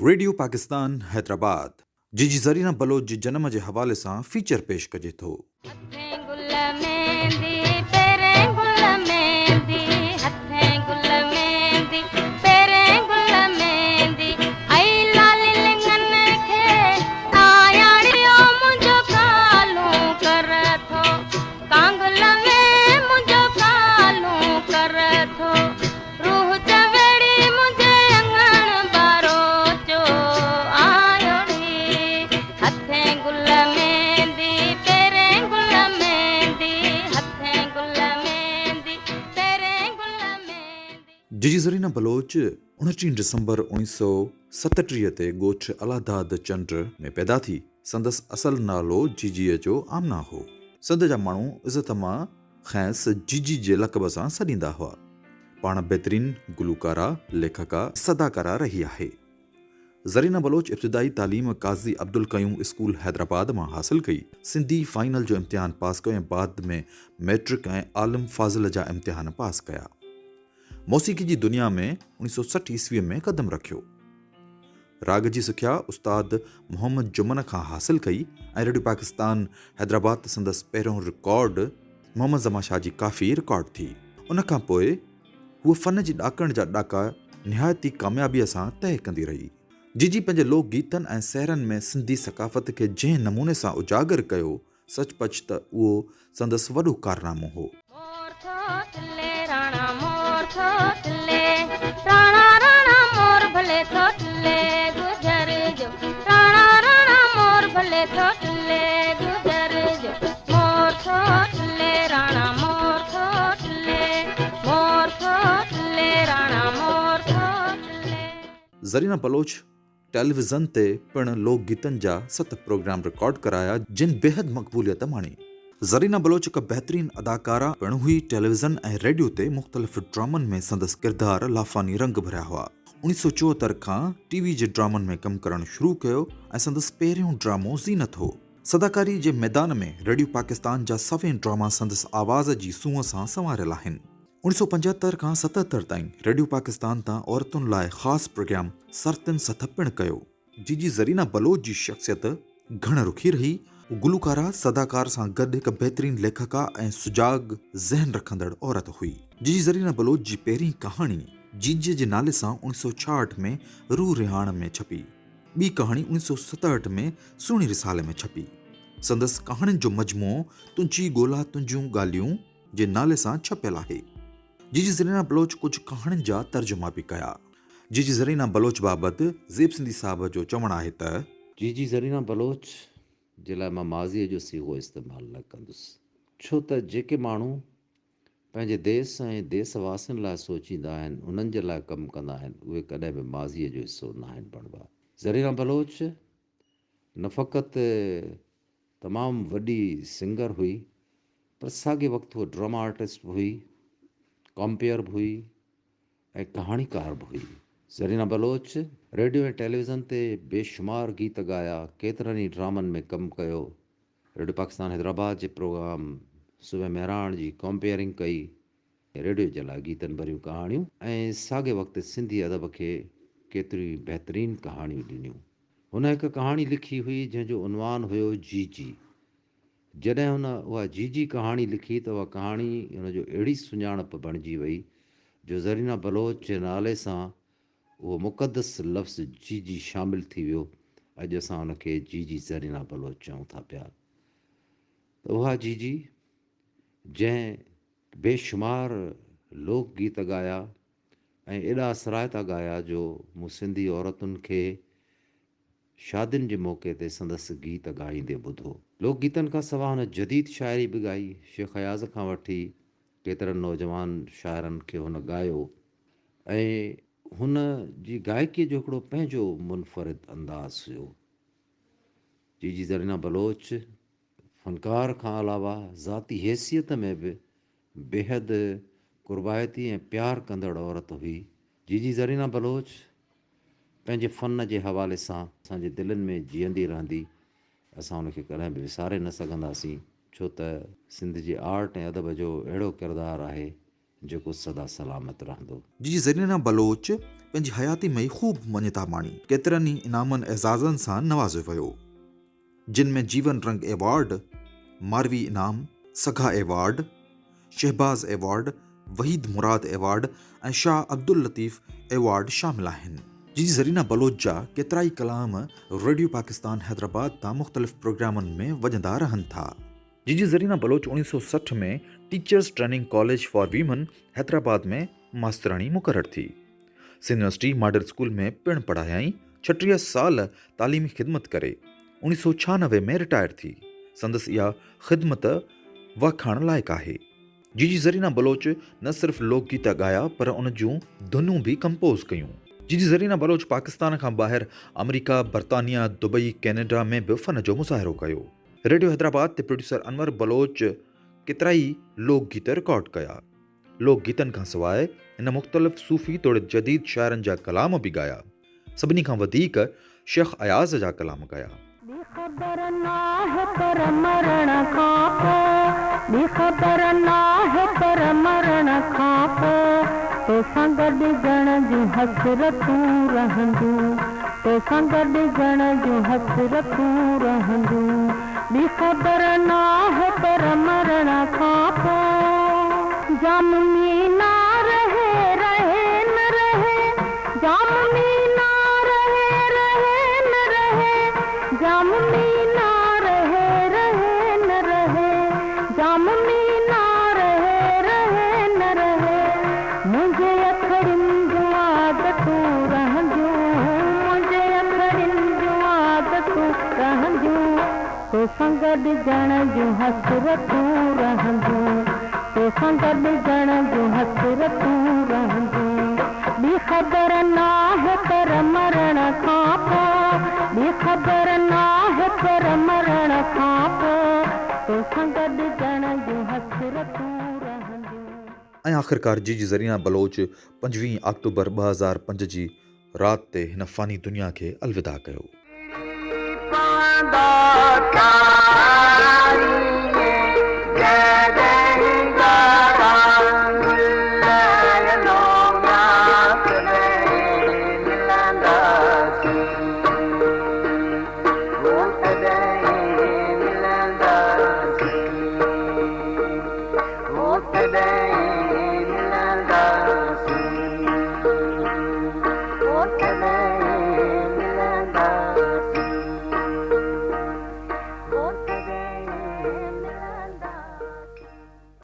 Radio Pakistan Hyderabad جيجي زرينه بلوچ جي جنم جي حوالي سان فيچر پيش ڪجي ٿو. هٿين گل ميندي پيرين گل ميندي هٿين گل ميندي پيرين گل ميندي ۽ لال لڱن کي آياڙيو منهنجو ڪالو ڪر ٿو ڪانگل ۾ منهنجو ڪالو ڪر ٿو روح چوي ڙي منهنجي اڱڻ ٻاروچو آيو ڙي هٿين گل ميندي پيرين گل ميندي هٿين گل ميندي پيرين گل ميندي. جيجي زرينه بلوچ اڻٽيهين ڊسمبر اوڻيهه سئو ستٽيهه تي ڳوٺ الهداد چنڊ ۾ پيدا ٿي. سندس اصل نالو جيجيء جو آمنه هو. سنڌ جا ماڻهو عزت مان کانئس جيجي جي لقب سان سڏيندا هئا. پاڻ بهترين گلوڪارا، ليکڪا، صداڪارا رهي آهي. زرينه بلوچ ابتدائي تعليم قاضي عبدالقيوم اسڪول حيدرآباد مان حاصل ڪئي. سنڌي فائنل جو امتحان پاس ڪيو ۽ بعد ۾ مئٽرڪ ۽ عالم فاضل جا امتحان پاس ڪيا. موسيقي جي دنيا ۾ اوڻيهه سئو 60 عيسويء ۾ قدم رکيو. راڳ جي سکيا استاد محمد جمن کان حاصل ڪئي ۽ ريڊيو پاڪستان حيدرآباد تي سندس پهريون رڪارڊ محمد زمان شاهه جي ڪافي رڪارڊ ٿي. ان کان پوء هوء فن جي ڏاڪڻ جا ڏاڪا نهايت ئي ڪاميابيء سان طئي ڪندي رهي. جيجي پنهنجي لوڪ گيتن ۽ سهرن ۾ سنڌي ثقافت کي جنهن نموني سان اجاگر ڪيو، سچ پچ ته اهو سندس وڏو ڪارنامو هو. مور ٿو ٽلي راڻا مور ٿو ٽلي راڻا راڻا مور ڀلي ٿو ٽلي گجر جو راڻا راڻا مور ڀلي ٿو ٽلي گجر جو مور ٿو ٽلي راڻا مور ٿو ٽلي مور ٿو ٽلي راڻا مور ٿو ٽلي. زرينه بلوچ ٽيليويزن تي پڻ لوڪ گيتن جا ست پروگرام رڪارڊ ڪرايا جن بيحد مقبوليت ماڻي. زرينه بلوچ هڪ بهترين اداڪاره پڻ هئي، ٽيليويزن ۽ ريڊيو تي مختلف ڊرامن ۾ سندس ڪردار لافاني رنگ ڀريا هئا. 1974 کان ٽي وي جي ڊرامن ۾ ڪم ڪرڻ شروع ڪيو ۽ سندس پهريون ڊرامو زينت هو. صداڪاري جي ميدان ۾ ريڊيو پاڪستان جا سوين ڊراما سندس آواز جي سونهن سان سنواريل آهن. 1975 کان 77 تائين ريڊيو پاڪستان تان عورتن لاء خاص پروگرام سرتين سٿ پڻ ڪيو. جيجي زرينه بلوچ جي شخصيت گهڻ رخي رهي. هوء گلوڪاره، صداڪار سان گڏ هڪ بهترين ليکڪا ۽ سجاڳ ذهن رکندڙ عورت هئي. جيجي زرينه بلوچ جي پهرين ڪهاڻي جيجيء جي نالي سان 1966 ۾ روح رهاڻ ۾ ڇپي. ٻي ڪهاڻي 1967 ۾ سهڻي رسالي ۾ ڇپي. سندس ڪهاڻين جو مجموعو تنهنجي ڳولا تنهنجون ڳالهيون، جي نالي سان ڇپيل آهي. جيجي زرينا بلوچ ڪجهه ڪهاڻين جا ترجما به ڪيا. جيجي زرينا بلوچ بابت زيب سنڌي صاحب جو چوڻ آهي ته. جيجي زرينا بلوچ جي لاء مان ماضيء جو صيغو استعمال نه ڪندس، ڇو ته جيڪي ماڻهو پنهنجي ديس ۽ ديس واسين لاء سوچيندا آهن، انهن جي لاء ڪم ڪندا آهن، اهي ڪڏهن به ماضيء جو حصو ناهن بڻبا. زرينا بلوچ نه فقط تمام وڏي سنگر هئي پر ساڳئي وقت هوء ڊراما آرٽسٽ به هئي، ڪمپيئر به هئي ۽ ڪهاڻيڪار به هئي. زرينا بلوچ ريڊيو ۽ ٽيليويزن تي بيشمار گيت ڳايا، ڪيترن ئي ڊرامن ۾ ڪم ڪيو، ريڊيو پاڪستان حيدرآباد جي پروگرام صبح مهراڻ جي ڪمپيئرنگ ڪئي، ريڊيو جي لاء گيتن ڀريون ڪهاڻيون ۽ ساڳئي وقت سنڌي ادب کي ڪيتريون ئي بهترين ڪهاڻيون ڏنيون. هن هڪ ڪهاڻي لکي هئي جنهن جو عنوان هيو جيجي. جڏهن هن اها جيجي ڪهاڻي لکي ته اها ڪهاڻي هن جو اهڙي سڃاڻپ بڻجي وئي جو زرينا بلوچ جي نالي سان اهو مقدس لفظ جيجي شامل ٿي ويو. اڄ اسان ان کي جيجي زرينا بلوچ چئون ٿا پيا ته اها جيجي جنهن بيشمار لوڪ گيت ڳايا ۽ ايڏا اثرائتا ڳايا جو مون سنڌي عورتن کي شادين جي موقعي تي سندس گيت ڳائيندي ٻڌو. لوڪ گيتن کان سواء هن جديد شاعري به ڳائي. شيخ اياز کان وٺي ڪيترن نوجوان شاعرن کي هن ڳايو ۽ هن جي گائڪيء جو هڪڙو پنهنجو منفرد انداز هيو. جيجي زرينا بلوچ فنڪار کان علاوه ذاتي حيثيت ۾ به بيحد قربائتي ۽ پيار ڪندڙ عورت هئي. جيجي زرينا بلوچ پنهنجي فن جي حوالي سان اسان جي دلين ۾ جيئندي رهندي، اسان ان کي ڪڏهن به وساري نه سگهنداسين، ڇو ته سنڌ جي آرٽ ۽ ادب جو اهڙو ڪردار آهي، جيڪو سدا سلامت رهندو. جيجي زرينا بلوچ پنهنجي حياتي ۾ ئي خوب مڃتا ماڻي. ڪيترن ئي انعامن اعزازن سان نوازيو ويو، جن ۾ جيون رنگ ايوارڊ، ماروي انعام، سگها award, Shahbaz award, Waheed Murad award ۽ Shah Abdul Latif award شامل آهن. جيجي زرينا بلوچ جا ڪيترائي ڪلام ريڊيو پاڪستان حيدرآباد تان مختلف پروگرامن ۾ وڄندا رهن ٿا. جيجي Zarina Baloch 1960 ۾ teachers training college for women Hyderabad ۾ ماستراڻي مقرر ٿي. سنڌ يونيورسٽي ماڊل اسڪول ۾ پڻ پڙهايائين. 36 سال تعليمي خدمت ڪري 1996 ۾ رٽائر ٿي. سندس اها خدمت واکاڻ لائق آهي. جيجي زرينا بلوچ نه صرف لوڪ گيت ڳايا پر ان جون ڌنون به ڪمپوز ڪيون. جيجي زرينا بلوچ پاڪستان کان ٻاهر آمريڪا، برطانيا، دبئي، ڪينيڊا ۾ به فن جو مظاهرو ڪيو. ريڊيو حيدرآباد تي پروڊيوسر انور بلوچ ڪيترائي لوڪ گيت رڪارڊ ڪيا. لوڪ گيتن کان سواء هن مختلف صوفي توڙي جديد شاعرن جا ڪلام به ڳايا. سڀني کان وڌيڪ شيخ اياز جا ڪلام ڳايا. ٻي خبر ناهي پر مرڻ کان پو ٻي خبر ناهي پر مرڻ کان پو توسان گڏجڻ جون حسرتون رهنديون توسان گڏجڻ جون حسرتون رهنديون ٻي خبر ناهي پر مرڻ کان پو جام مينا رهي رهي نه رهي جام مينا رهي رهي نه رهي جام مينا رهي رهي نه رهي جام مينا رهي رهي نه رهي منهنجي اکڙين جون عادتون رهنديون منهنجي اکڙين جون عادتون رهنديون توسان گڏجڻ جون حسرتون رهنديون توسان گڏجڻ جون حسرتون رهنديون ٻي خبر ناهي پر مرڻ کان پو ٻي خبر ناهي پر مرڻ کان پو توسان گڏجڻ جون حسرتون رهنديون. ۽ آخرڪار جيجي زرينا بلوچ 25 آڪٽوبر 2005 جي رات تي هن فاني دنيا کي الوداع ڪيو.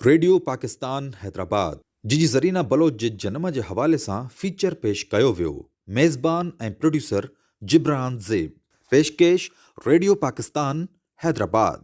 ريڊيو پاڪستان حيدرآباد جيجي زرينا بلوچ جي جنم جي حوالي سان فيچر پيش ڪيو ويو، ميزبان ۽ پروڊيوسر جبران زيب، پيشڪش ريڊيو پاڪستان حيدرآباد.